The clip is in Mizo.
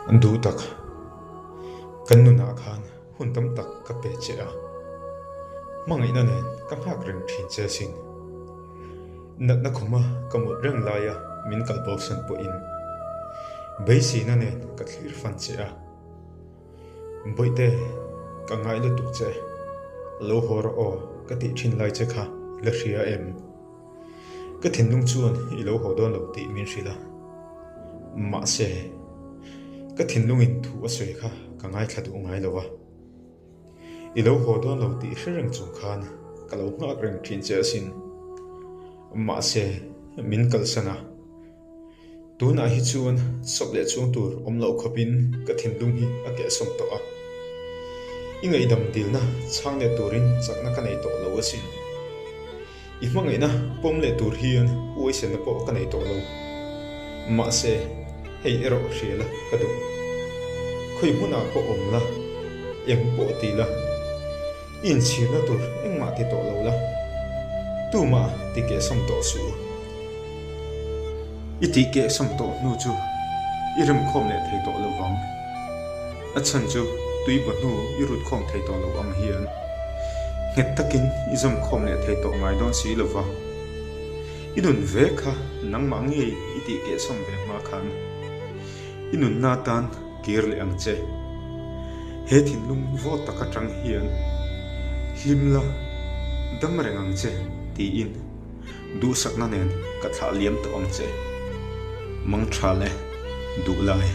Duh tak, kan nunah khan hun tam tak ka pe che a, hmangaihna nen ka nghak reng thin che asin. Natna khuma ka mut reng laia min kalbosan pawhin beiseina nen ka thlir fan che a. Bawihte, ka ngai lutuk che, lo haw rawh aw ka tih thin lai che kha i la hria em? Ka thinlung chuan i lo haw dawn lo tih min hrilh a. Mahse, ka thinlungin thu a sawi kha ka ngaithla duh ngai lo a. I lo haw dawn lo tih hre reng chung khan ka lo nghak reng thin che asin. Mahse, min kalsan a. Tunah hi chuan sawp leh chuang tur awm loh khawpin ka thinlung hi a kehsawm tawh a. I ngaihdam dilna chhang leh turin chakna ka nei tawh lo asin. I hmangaihna pawm leh tur hian uaisenna pawh ka nei tawh lo. Mahse, hei erawh hria la ka duh. Khawi hmunah pawh awm la, eng pawh ti la. I inchhirna tur engmah ti tawh lo la, tumah ti kehsawm tawh suh. I tih kehsawm tawh hnu chu i remkhawm leh thei tawh lo vang. A chhan chu tui baw hnu i rut khawm thei tawh lo ang hian nghet takin i zawm khawm leh thei tawh ngai dawn si lo va. I nun ve kha nangmah ngei i tih kehsawm ve hma khan i nunna atan kir leh ang che. He thinlung vawt tak atang hian hlim la dam reng ang che tiin duhsakna nen ka thlah liam tawh ang che. Mang tha le duh lai.